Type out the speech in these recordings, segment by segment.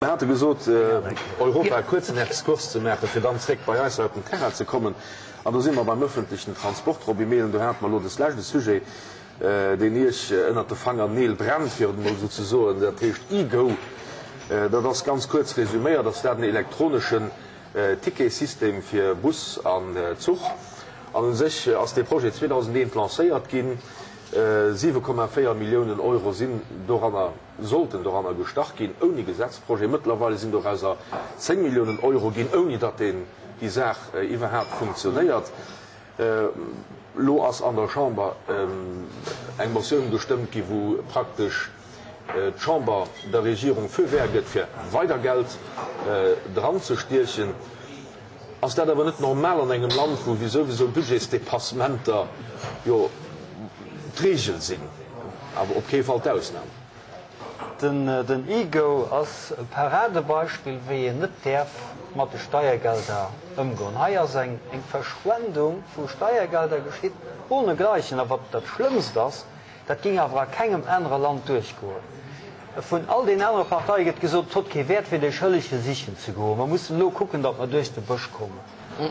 Mir hate gesot, Europa e kuerzen Exkurs ze maachen, fir dann zréck bei eis hei op den Terrain ze kommen. An do si mer beim öffentlichen Transport. Roby Mehlen, do hate mer elo deslescht e Sujet, deen Iech ënnert de Fangerneel brennt, fir et emol esou ze soen, dat heescht e-Go. Dat ass ganz kuerz resuméiert, ass dat en elektroneschen Ticketsystem fir Bus an Zuch. An u sech ass dee Projet 2001 lancéiert ginn. 7,4 Milliounen Euro sinn doranner sollten doranner gestach ginn, ouni Gesetzprojet. Mëttlerweile sinn dorauser 10 Milliounen Euro ginn, ouni datt deen, déi Saach iwwerhaapt funktionéiert. Elo ass an der Chamber eng Motioun gestëmmt ginn, wou praktesch d'Chamber der Regierung Feu vert gëtt, fir weider Geld dranzestiechen. Ass dat awer net normal an engem Land, wou souwisou Budgetsdépassementer jo d'Regel sinn, awer op kee Fall d'Ausnam? Den e-Go ass e Paradebeispill, wéi een net däerf mat de Steiergelder ëmgoen. Hei ass eng Verschwendung vu Steiergelder geschitt ohnegleichen. A wat dat Schlëmmst ass, Dat géing awer a kengem anere Land duerchgoen. Vun all den anere Parteie gëtt gesot, et huet kee Wäert fir de Schëllege sichen ze goen, mer mussen elo kucken, datt mer duerch de Bësch kommen.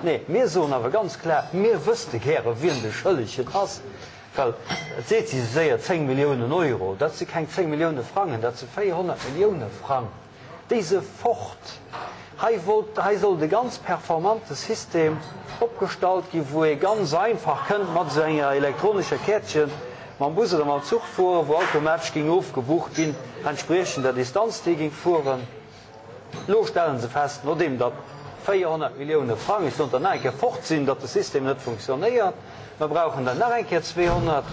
Nee, mir soen awer ganz klar, mir wësste gäre wien de Schëllegen ass, well et seet si sou séier 10 Milliounen Euro, dat si keng 10 Millioune Frangen, dat si 400 Millioune Frang. Déi se fort. Hei wollt, hei sollt e ganz performante System opgestallt ginn, wou ee ganz einfach kënnt mat esou enger elektronescher Käertche mam Bus oder mam Zuch fueren, wou automatesch géing ofgebucht ginn, entspriechend der Distanz, déi ee géing fueren. Elo stelle se fest, nodeem datt 400 Millioune Frang, ech soen der nach eng Kéier, fort sinn, datt de System net funktionéiert. Mer brauchen der nach eng Kéier 200.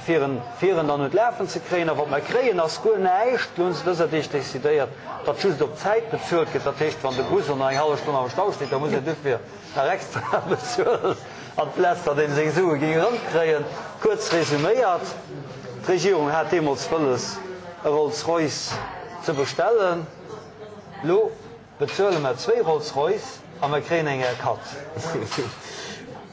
Fir en, fir en dann un d'Lafen ze kréien. A wat mer kréien, ass guer näischt. Elo hu se dëser Deeg decidéiert, datt just op d'Zäit bezuelt gëtt. Dat heescht, wann de Bus an eng hallef Stonn am Stau steet, da muss een dofir nach extra bezuelen, amplaz datt een seng Sue géing erëmkréien. Kuerz resuméiert, D'Regierung hat deemools wëlles, e Rolls-Royce ze bestellen. Elo Bezuele mer zwéi Rolls Royce a mer kréien eng R4.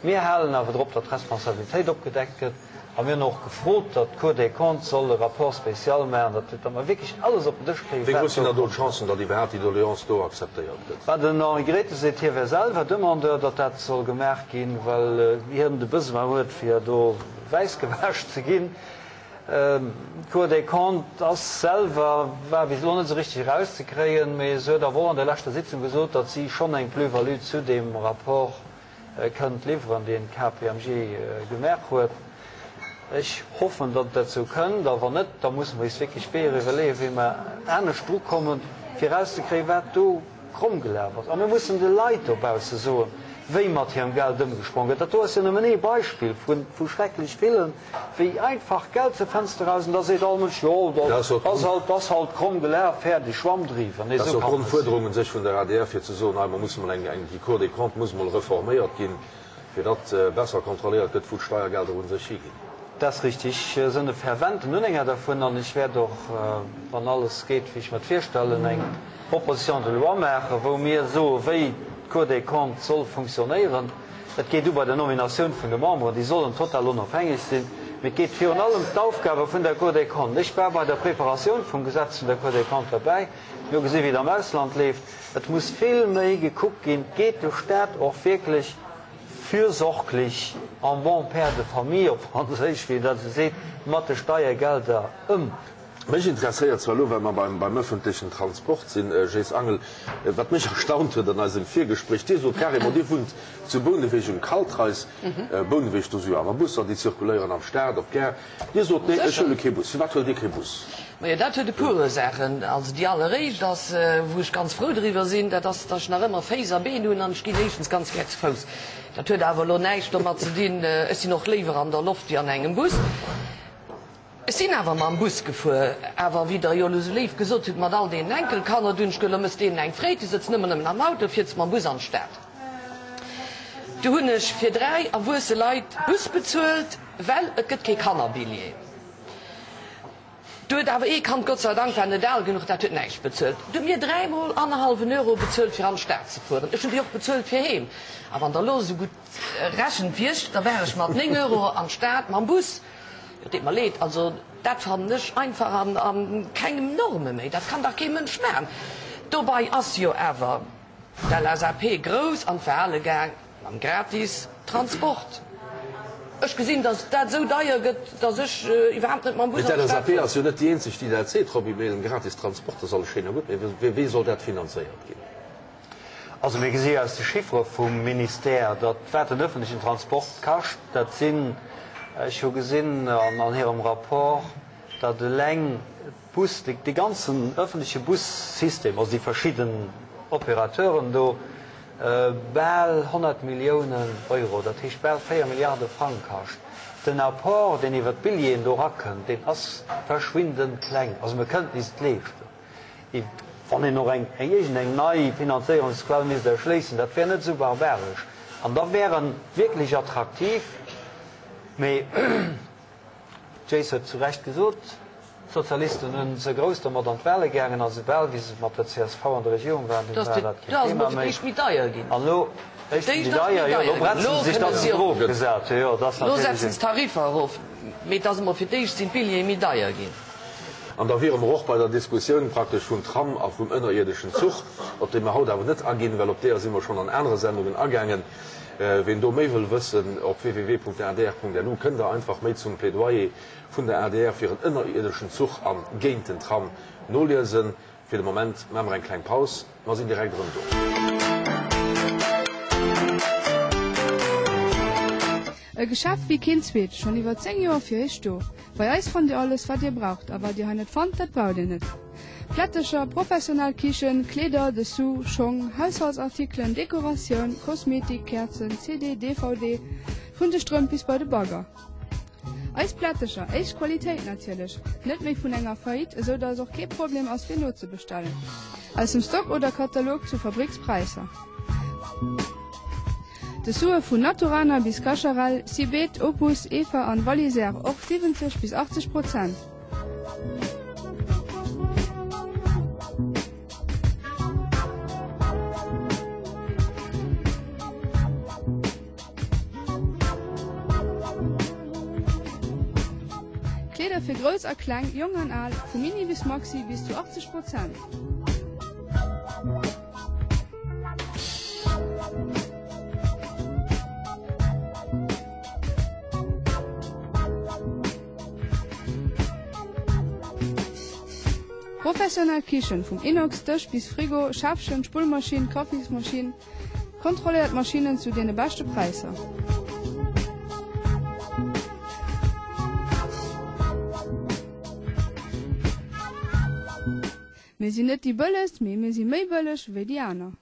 Mir halen awer drop, datt d'Responsabilitéit opgedeckt gëtt a mir hunn och gefrot, datt d'Cour des Comptes soll e Rapport spécial maachen, datt datt mer wierklech alles op den Dësch kréien, Wéi grouss sinn da do d'Chancen, datt iwwerhaapt déi Doleance do akzeptéiert gëtt? Bah, den Henri Grethen seet, hie wär selwer Demandeur, datt dat soll gemaach ginn, well hien de Besoin huet, fir do wäiss gewäsch ze ginn. D'Cour des Comptes ass selwer, war bis elo net esou richteg erauszekréien, mee se huet awer och an der leschter Sitzung gesot, datt si schonn eng Plus-value zu deem Rapport kënnt liwweren, deen d'KPMG gemaach huet. Ech hoffen, datt et derzou kënnt, a wann net, da musse mer eis wierklech Weeër iwwerleeën, wéi mer anescht drukommen, fir erauszekréien, wat do kromm gelaf ass. A mir mussen de Leit dobausse soen, wéi mat hirem Geld ëmgesprong gëtt. Dat do ass jo nëmmen ee Beispill vu schrecklech villen. Wéi einfach Geld zur Fenster raus an da seet all Mënsch, jo, dat ass halt, ass halt kromm gelaf, fäerdeg, Schwamm driwwer. Nee, esou kann et net sinn. Dat ass jo d'Grondfuerderung un sech vun der adr, fir ze soen, hei, mer musse mol eng, eng, déi Cour des Comptes muss mol reforméiert ginn, fir datt besser kontrolléiert gëtt, wou d'Steiergelder un sech higinn. Dat ass richtig. Ech sinn e ferventen Unhänger dervun an ech wäert och, wann alles geet, wéi ech mer et virstellen, eng Proposition de loi maachen, wou mir soen, wéi d'Cour des Comptes soll funktionéieren. Et geet u bei der Nominatioun vun de Memberen, déi sollen total onofhängeg sinn, mee et geet virun allem d'Aufgabe vun der Cour des Comptes. Ech war bei der Preparatioun vum Gesetz vun der Cour des Comptes derbäi. Mir hu gesi wéi et am Ausland leeft. Et muss vill méi gekuckt ginn, geet de Stat och wierklech fürsorglich, en bon père de famille op Franséisch, wéi een dat esou seet, mat de Steiergelder ëm. Mech interesséiert zwar elo, well mer beim öffentlichen Transport sinn, Gilles Angel, wat mech erstaunt huet an eisem Virgespréich, Dir sot carrément, Dir wunnt zu Bouneweg um Kaltreis, Bouneweg, do si jo awer Busser, déi zirkuléieren am Stad, op d'Gare. Dir sot, nee, ech huele kee Bus. Firwat huelt Dir kee Bus? Majo, dat huet e puer Ursaachen. Also déi alleréischt ass, wou ech ganz frou driwwer sinn, dat ass, datt ech nach ëmmer Féiss a Been hunn an ech ginn éischtens ganz gär zu Fouss. Dat huet awer elo näischt domat ze dinn, ech sinn och léiwer an der Loft wéi an engem Bus. Ech sinn awer mam Bus gefuer, awer wéi der jo elo sou léif gesot hutt, mat all deenen Enkelkanner, du hunn ech geduet, elo mëss deenen eng Freed, déi sëtzen ëmmer nëmmen am Auto, fiers mam Bus an d'Stad. Du hunn ech fir 3 erwuesse Leit Bus bezuelt, well et gëtt kee Kannerbilljee. Du huet awer ee Kand, Gott sei Dank war net al genuch, dat huet näischt bezuelt. Du hu mir dräimol annerhallwen Euro bezuelt fir an d'Stad ze fueren. Ech hunn déi och bezuelt fir heem. A wann der elo esou gutt rechent wéi ech, da war ech mat 9 Euro an d'Stad mam Bus. Et deet mer leed, also dat fannen ech einfach an kengem Norme méi. Dat kann dach kee Mënsch maachen. Dobei ass jo awer d'LSAP grouss an d'Wale gaang mam gratis Transport. Ech gesinn, datt dat esou deier gëtt, datt ech iwwerhaapt net mam Bus an d'Stad fueren. Mee d'LSAP ass jo net déi eenzeg, déi dat seet, Roby Mehlen. Gratis Transport ass alles schéin a gutt, mee wéi soll dat finanzéiert ginn? Also mir gesi aus de Chiffere vum Ministère, datt wat den öffentlichen Transport kascht, dat sinn, ech hu gesinn an hirem Rapport, datt eleng d'Bus, dee ganzen öffentliche Bussystem, also déi verschidden Opérateuren do, bal 100 Milliounen Euro, dat heescht bal 4 Milliarde Frang kascht. Den Apport, deen iwwert d'Billjeeën do erakënnt, deen ass verschwindend kleng. Also mir kënnten is et leeschten. Wann een och eng iergendeng nei Finanzéierungsquell misst erschléissen, dat wär net esou barbaresch an da wär en wierklech attraktiv. Mee d'Jace huet zu Recht gesot, d'Sozialisten hunn ze grouss domat an d'Wale gaangen a soubal wéi se mat der csv an der Regierung waren, dunn war dat keen Thema méi. An elo éischt méi deier, jo, elo bretzen se sech, datt se erofgesat hunn, jo, dat ass natierlech. Elo setzen se d'Tariffer erof, mee et ass emol fir d'éischt sinn d'Billjeeë méi deier ginn. An da wiere mer och bei der Diskussioun praktesch vum Tram a vum ënnerierdeschen Zuch, op déi mer haut awer net aginn, well op deeër si mer schonn an anere Sendungen agaangen. Ween do méi wëll wëssen, op www.adr.lu kënnt Der einfach méi zum Plädoyer vun der adr fir en ënnerierdeschen Zuch a géint den Tram noliesen. Fir de Moment maache mer eng kleng Paus, mer sinn direkt erëm do. E Geschäft wéi keen zweet, schonn iwwer 10 Joer fir iech do. Bei eis fannt dir alles wat dir braucht a wat dir hei net fannt, dat braucht dir net. Plättecher, professionell Kichen, Kleeder, Dessous, Schong, Haushaltsartikelen, Dekoratioun, Kosmetik, Käerzen, CD, DVD, vun de Strëmp bis bei de Bagger. Eis Plättecher, éischt Qualitéit natierlech, net méi vun enger Faillite, esou dass och kee Problem ass fir nozebestellen. Aus dem Stock oder Katalog zu Fabrikspräisser. Dessousen vun Naturana bis Cacharel, Cibet, Opus, Eva an Valisère, och 70 bis 80 Prozent. Kleeder fir Grouss a Kleng, Jong an Al, vu Mini bis Maxi bis zu 80 Prozent. Professionell Kichen, vum Inox Dësch bis Frigo, Schäffchen, Spullmaschinn, Kaffismaschinn, kontrolléiert Maschinnen zu deene beschte Präisser. Mir sinn net déi bëllegst, mee mir si méi bëlleg wéi déi aner.